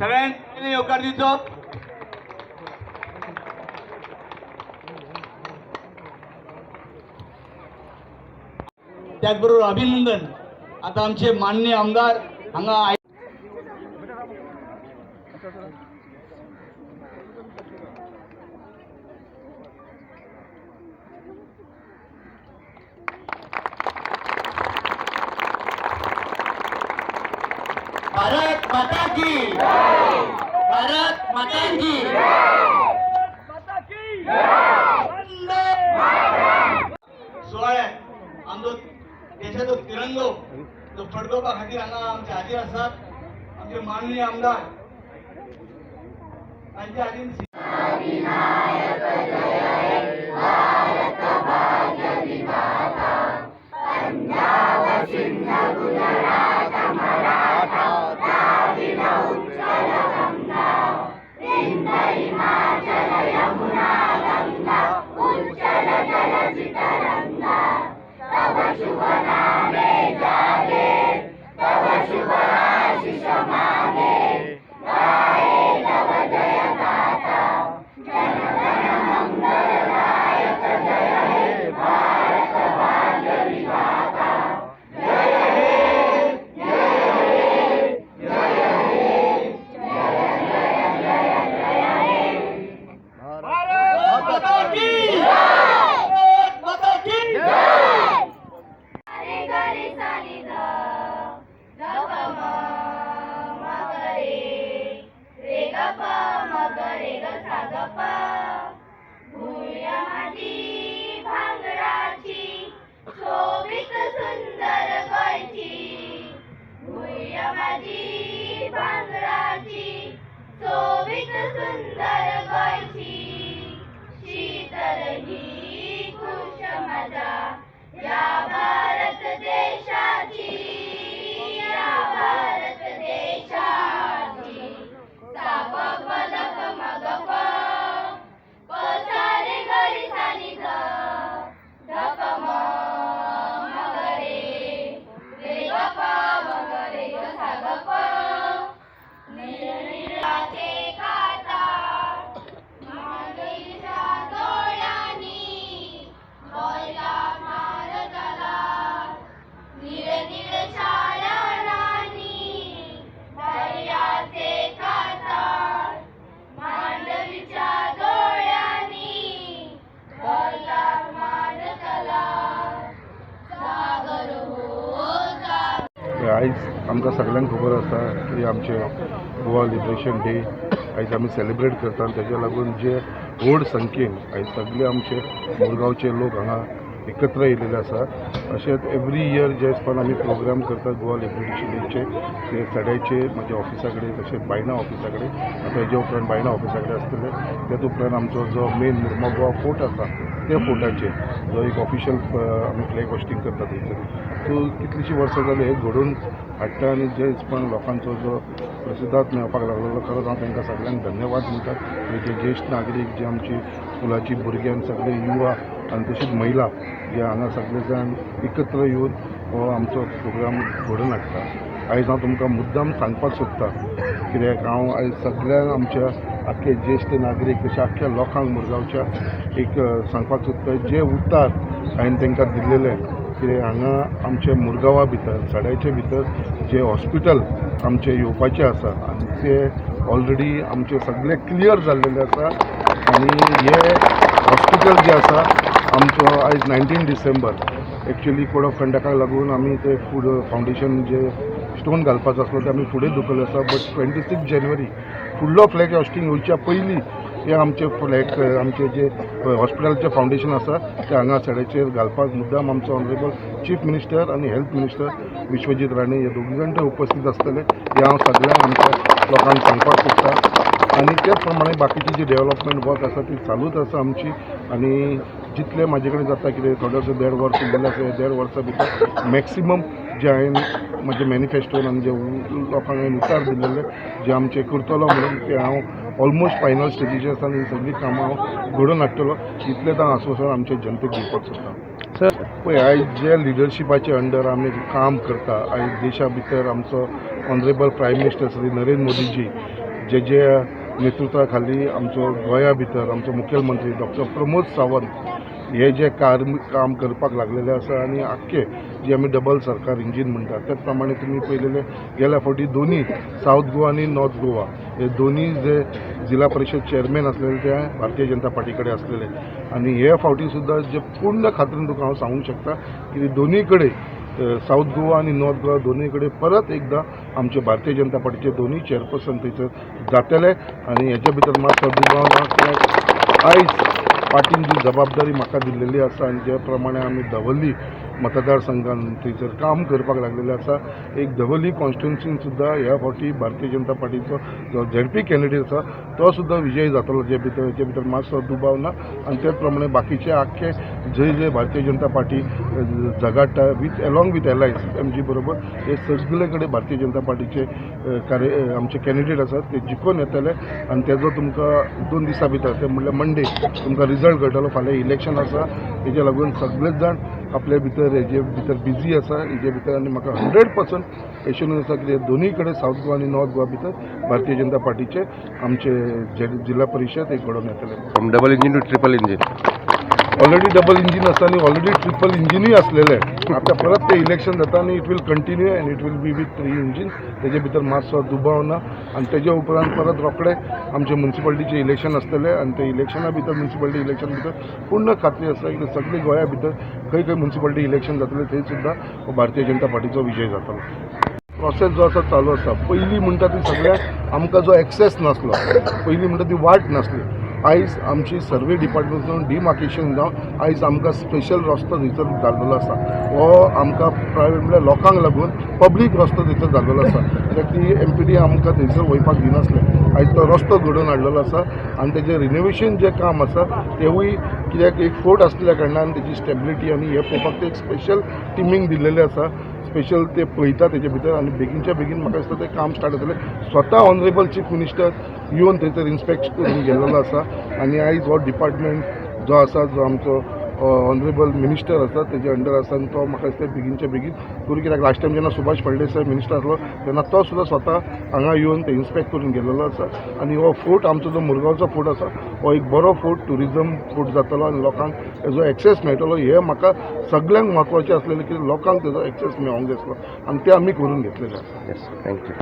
सगळ्यांनी येवकार दिवचो. त्याचबरोबर अभिनंदन. आता आमचे माननीय आमदार हांगा भारत माता की, भारत माता की. सुवाळ्यात आमचो देशाचो तिरंगो जो फडकोवपा खातीर हांगा आमचे हाजीर आसात आमचे माननीय आमदार तांच्या हातीन. भारत माता की, भारत माता की. रे ग रे सा नि ध, ध प म म ग रे, रे ग प म ग रे ग सा ग प. भुंय माझी भांगराची, सोबीत सुंदर गोंयची. भुंय माझी भांगराची, सोबीत सुंदर गोंयची. शीतल ही कुश माझ्या या भारत देशाची, या भारत देशाची. सा प प the प म ग प, प सा रे ग रे सा नि ध, ध प म म ग रे, रे ग प म ग रे ग सा ग प. निळनिळाचे कांतार, मांडवीच्या डोळ्यांनी गोंयला मार जाला. निळनिळशा ल्हारांनी दर्याचे कांतार, मांडवीच्या डोळ्यांनी गोंयला मार जाला. जागर हो जागर. आयज आमकां सगल्यांक खबर आसा की आमचे गोवा लिबरेशन डे आयज आमी सेलिब्रेट करता आनी तेज्या लागून जे व्हड संख्येन आयज सगळे आमचे मुरगांवचे लोक हांगा एकत्र येयलेले आसा. अशेंच एवरी इयर जे पण आमी प्रोग्राम करतात गोवा लिबरेशन डेचे, ते सड्याचे म्हज्या ऑफिसा कडेन, तशेंच बायणा ऑफिसा कडेन. आतां हेज्या उपरांत बायणा ऑफिसा कडेन आसतले. त्याच उपरांत आमचो जो मेन मुर्मो गोवा फोर्ट आसा, त्या फोर्टाचेर जो एक ऑफिशियल आमी फ्लॅग होस्टिंग करता थंयसर. सो कितलींशीं वर्सां जालीं हें घडोवन हाडटा आनी जे पण लोकांचो जो प्रतिसाद मेळपाक लागलेलो, खरोच हांव तांकां सगल्यांक धन्यवाद म्हणटा. जे ज्येश्ठ नागरीक, जे आमची स्कुलाची भुरगीं आनी सगळे युवा आनी तशीच महिला जे हांगा सगळे जाण एकत्र येवन हो आमचो प्रोग्राम घडोवन हाडटा. आयज हांव तुमकां मुद्दाम सांगपाक सोदता, कित्याक हांव आयज सगळ्या आमच्या आख्खे ज्येश्ठ नागरीक तशें आख्ख्या लोकांक मुरगांवच्या एक सांगपाक सोदता, जे उतार हांवें तांकां दिल्लेले कितें हांगा आमच्या मुरगांवा भितर सड्याचे भितर जे हॉस्पिटल आमचें येवपाचें आसा आनी ते ऑलरेडी आमचे सगळे क्लियर जाल्लेले आसा. आनी हे हॉस्पिटल जे आसा आमचो, आयज 19 डिसेंबर, एक्चुअली कोड ऑफ कंडक्टाक लागून आमी ते फूड फावंडेशन जे स्टोन घालपाचो आसलो ते आमी फुडें धुकल्ले आसा. बट 26 जानेवारी फुडलो फ्लॅग होस्टिंग येवच्या पयलीं हे आमचे फ्लॅग, आमचे जे हॉस्पिटलाचें फावंडेशन आसा ते हांगा सड्याचेर घालपाक मुद्दाम आमचो ऑनरेबल चीफ मिनिस्टर आनी हेल्थ मिनिस्टर विश्वजीत राणे हे दोगी जाण ते उपस्थित आसतले, हें हांव सगळ्यांक आमच्या लोकांक सांगपाक सोदता. आनी त्याच प्रमाणे बाकीची जी डेवलपमेंट वर्क आसा ती चालूच आसा आमची. आनी जितलें म्हाजे कडेन जाता कितें, थोडेशें देड वर्स उरलेलें आसा, देड वर्सा भितर मॅक्सिमम जे हांवें म्हजे मॅनिफेस्टोन आनी जे लोकांक हांवें उतार दिल्लेले जे आमचे करतलो म्हणून, ते हांव ऑलमोस्ट फायनल स्टेजीचेर आसा आनी ही सगळीं कामां हांव घडोवन हाडटलो, इतलेंच हांव आस्वासन आमच्या जनतेक दिवपाक सोदता. पळय, आयज जे लिडरशिपाचे अंडर आमी काम करता, आयज देशा भितर आमचो honourable prime minister Shri Narendra Modiji जे जे नेतृत्वा खाली आमचो गोंया भितर आमचो मुखेलमंत्री डॉक्टर प्रमोद सावंत हे जे काम करपाक लागलेले आसा आनी आख्खे जे आमी डबल सरकार इंजीन म्हणटात, त्याच प्रमाणे तुमी पळयलेले गेल्या फावटी दोनी सावथ गोवा आनी नॉर्थ गोवा हे दोनी जे जिल्हा परिशद चेअरमॅन आसलेले ते भारतीय जनता पार्टी कडेन आसलेले. आनी हे फावटी सुद्दां जे पूर्ण खात्रीन तुका हांव सांगूंक शकता की दोनी कडेन, सावथ गोवा आनी नॉर्थ गोवा दोनूय कडेन परत एकदां आमचे भारतीय जनता पार्टीचे दोनूय चेअरपर्सन थंयसर जातले. आनी हेच्या भितर मातसो दुबाव ना कित्याक आयज पार्टीन जी जबाबदारी म्हाका दिल्लेली आसा आनी जे प्रमाणे आमी दवर्ली मतदारसंघान थंयसर काम करपाक लागलेले आसा, एक दवर्ली कॉन्स्टिट्युन्सीन सुद्दां ह्या फावटी भारतीय जनता पार्टीचो जो झेडपी कॅन्डिडेट आसा तो सुद्दां विजयी जातलो, जे भितर मातसो दुबाव ना. आनी त्याच प्रमाणे बाकीचे आख्खे जे जे Bharatiya Janata party झगडटा with along with allies MG बरोबर, हे सगळे कडेन भारतीय जनता पार्टीचे कार्य आमचे कॅन्डिडेट आसात ते जिखून येतले. आनी तेजो तुमकां 2 दिसां भितर, ते म्हणल्यार मंडे, तुमकां रिजल्ट कळटलो. फाल्यां इलेक्शन आसा, तेज्या लागून सगळेच जाण आपले भितर हेजे भितर बिजी आसा हेजे भितर. आनी म्हाका 100% एश्योरन्स आसा की दोनूय कडेन, सावथ गोवा आनी नॉर्थ गोवा भितर भारतीय जनता पार्टीचे आमचे जे जिल्हा परिशद एक घडोवन येतले. From double engine to triple engine. Already double engine आसा आनी ऑलरेडी ट्रिपल इंजिनूय आसलेले. आतां परत ते इलेक्शन जाता आनी it will continue and it will be with three engine. तेजे भितर मातसो दुबाव ना. आनी तेजे उपरांत परत रोखडे आमचे मुन्सिपालिटीचे इलेक्शन आसतले आनी ते इलेक्शना भितर, मुन्सिपालिटी इलेक्शन भितर पूर्ण खात्री आसा की सगळे गोंया भितर खंय खंय मुन्सिपालिटी इलेक्शन जातले थंय सुद्दां हो भारतीय जनता पार्टीचो विजय जातलो. प्रोसेस जो आसा चालू आसा. पयलीं म्हणटा ती सगळ्याक आमकां जो एक्सेस नासलो, पयलीं म्हणटा ती वाट नासली, आयज आमची सर्वे डिपार्टमेंट डिमार्केशन जावन आयज आमकां स्पेशल रस्तो थंयसर जाल्लो आसा. हो आमकां प्रायवेट म्हणल्यार लोकांक लागून पब्लीक रस्तो थंयसर जाल्लो आसा, कित्याक ती एमपीडी आमकां थंयसर वयपाक दिनासले. आयज तो रस्तो घडोवन हाडलेलो आसा आनी तेजें रिनोवेशन जें काम आसा तेवूय, कित्याक एक फोर्ट आसल्या कारणान तेजी स्टेबिलिटी आनी हें पळोवपाक ते एक स्पेशल टिमींक दिल्लेलें आसा. स्पेशल ते पळयता तेजे भितर आनी बेगीनच्या बेगीन म्हाका दिसता तें काम स्टार्ट जातलें. स्वता ऑनरेबल चीफ मिनिस्टर येवन थंयसर इन्स्पेक्ट करून गेल्लो आसा. आनी आयज हो डिपार्टमेंट जो आसा, जो आमचो ऑनरेबल मिनिस्टर आसा तेजे अंडर आसा आनी तो म्हाका दिसता बेगीनच्या बेगीन करून, कित्याक लास्ट टायम जेन्ना सुभाष फळदेसाय मिनिस्टर आसलो तेन्ना तो सुद्दां स्वता हांगा येवन ते इन्स्पेक्ट करून गेल्लो आसा. आनी हो फोर्ट आमचो जो मुरगांवचो फोर्ट आसा हो एक बरो फोर्ट, ट्युरिजम फोर्ट जातलो आनी लोकांक तेजो एक्सेस मेळटलो. हें म्हाका सगळ्यांक म्हत्वाचें आसलेलें की लोकांक तेजो एक्सेस मेळोंक जाय आसलो आनी तें आमी करून घेतलेलें आसा. Yes, thank you.